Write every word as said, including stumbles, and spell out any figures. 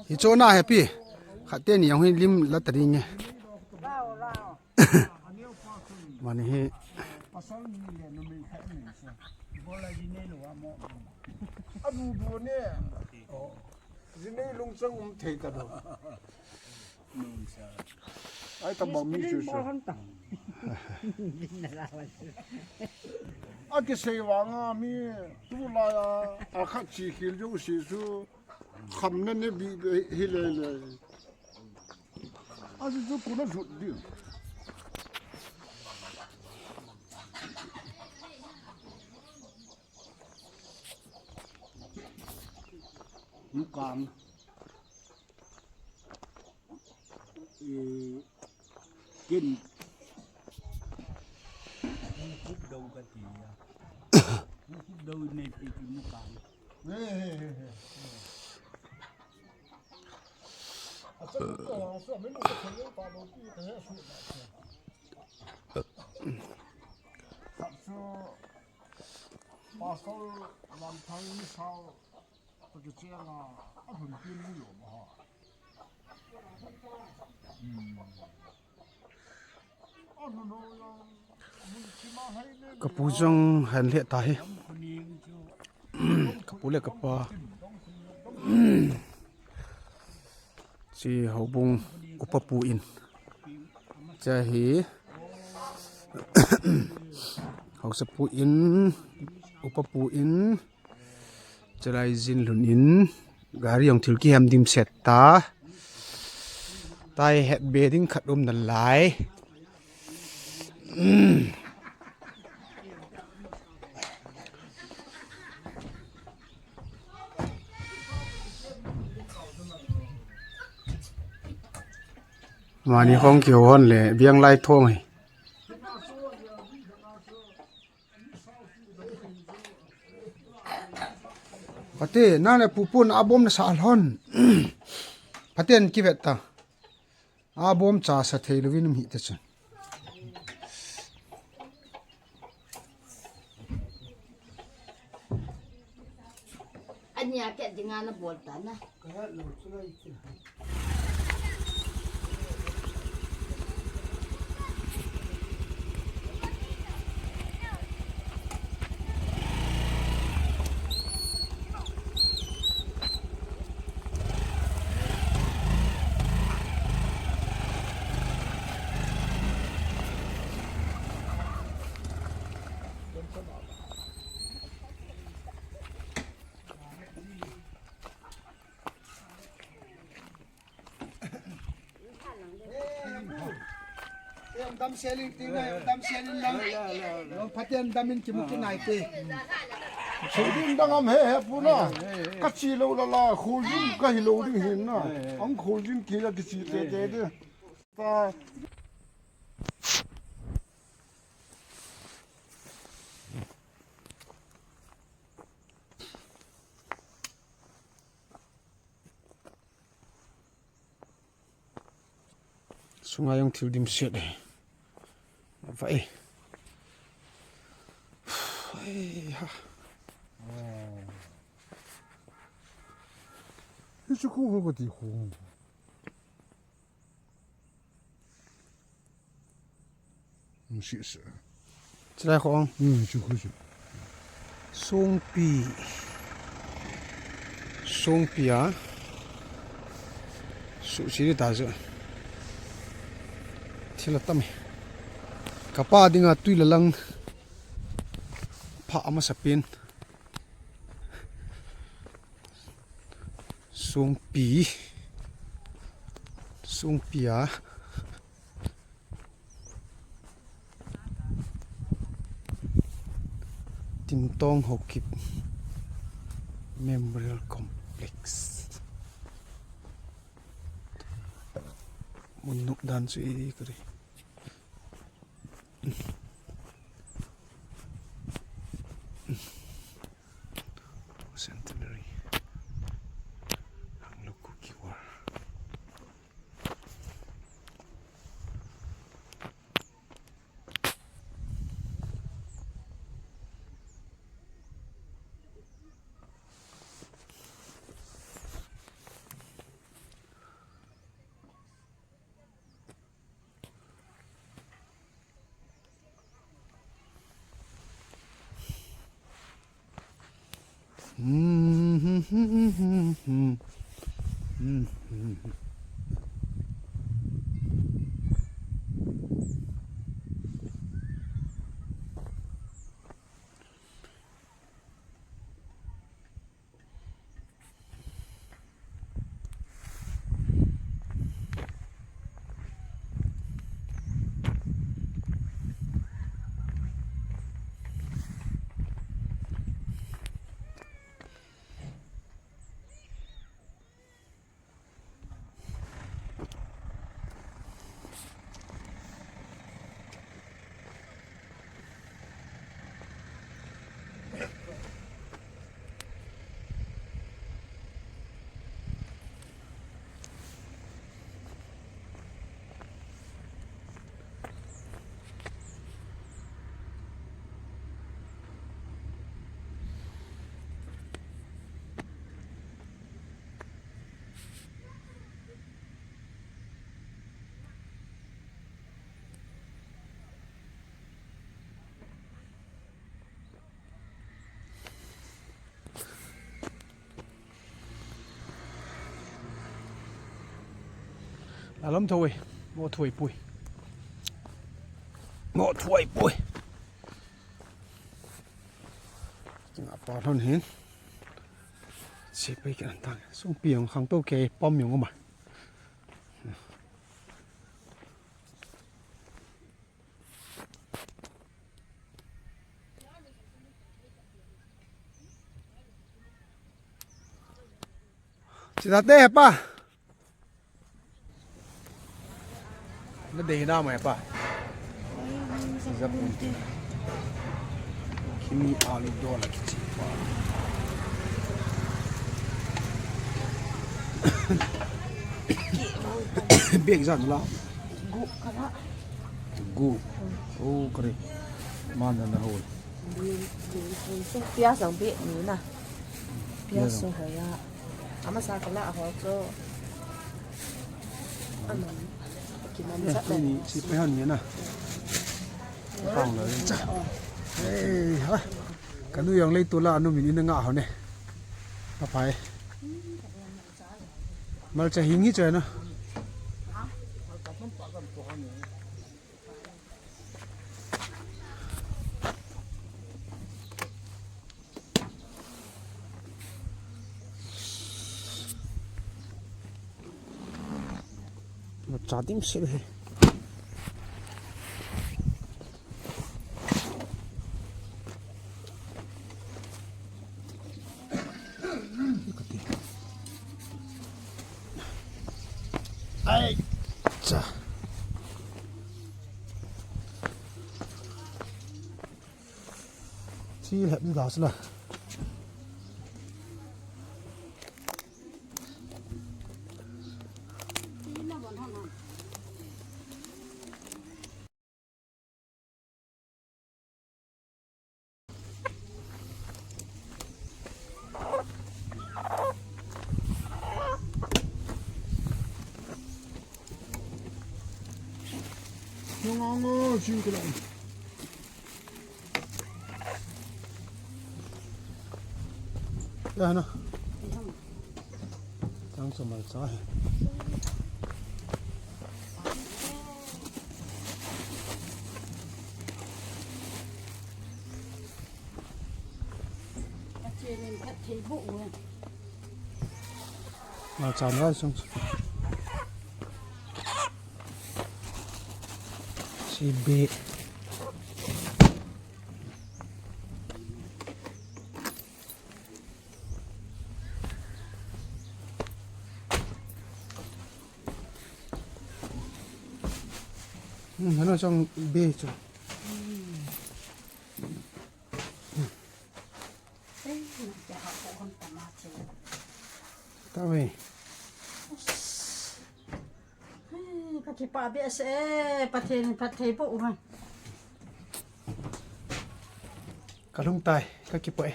Hichu na happy. Khat teni jong hi lim la ta ding e. Mani hi. Anu du ne. Jinei lungchang um thei ta do. Ai ta bang mi chu chu. A kisei vanga mi tulai a, a khat chi khil jo si chu. Khamna ne bi, bi, hi le le. A chu chu kuna jut di. Lukam. Eh, ken. Kup dau ka ti ya. Kup dau ne ti ti lukam. He, he, he, he. Ka pu jong han lheh ta hi. Ka pu le ka pa. Chi houbung upa pu in. Cha hi. Haosa pu in. Upa pu in. Chalai jin lhun in, gari jong thil kihem dimset ta. Tai het be ding khat um nalai. Mani khong kihon le, biang lai thong hi. Pate, nang le pupun abom na sa alhon. Pate an kivet ta. Abom cha sa thei lovin um hi ta chun. Ania ke dinga na bol ta na. Em dam selin ti na, em dam selin lang. Long Phaten dam in kimu kinai te. Sudin dang am he he pu na. Ka chi lo la la, khul jin ka hi lo ding hin na. Ang khul jin ki la ki chi te te de. Ta. Sunga jong thil dimset e. Vai. Ai ha. Hichu khu ho ka ti khu. Sisa. Chilai khong. Hmm, chu khu chu. Songpi. Songpi a. Su chi ta chu. Thil atam e. Ka pa dinga tui la lang. Pha ama sapin. Songpi. Songpi a. Timtong Haokip Memorial Complex. Mun nop dan chu e kare. Centenary. Anglo Kuki War. Alam thoi, mo thoi pui. Mo thoi pui. Nga pa lhon hin. Sipai kei an tang. Sung pi yong khang to kei pom yong ma. Chidate hepa. Na dei na mai pa. Japun ti. Kimi ali dola kichi pa. Bek jan la. Gu kala. Gu. Oh, kare. Mana na hol. Pias ang bek ni na. Pias ang hoya. Amasa kala ho cho. Aman. Kiman sa ni si pe han ni na. Pang la cha. Ei ha. Kanu yang lei tu la anu min ina nga ho ne. Pa pai. Malcha hing hi cha na. Cha dim sel he. Ai cha. Chi lhep ni da sila. Ya na. Tang so malcha he. Malcha na sung. Si be. Hmm, hano chong be chu. Tawi. Ka kipa be se, Pathen phatthei boh u hen. Ka lhung tai, ka kipa e.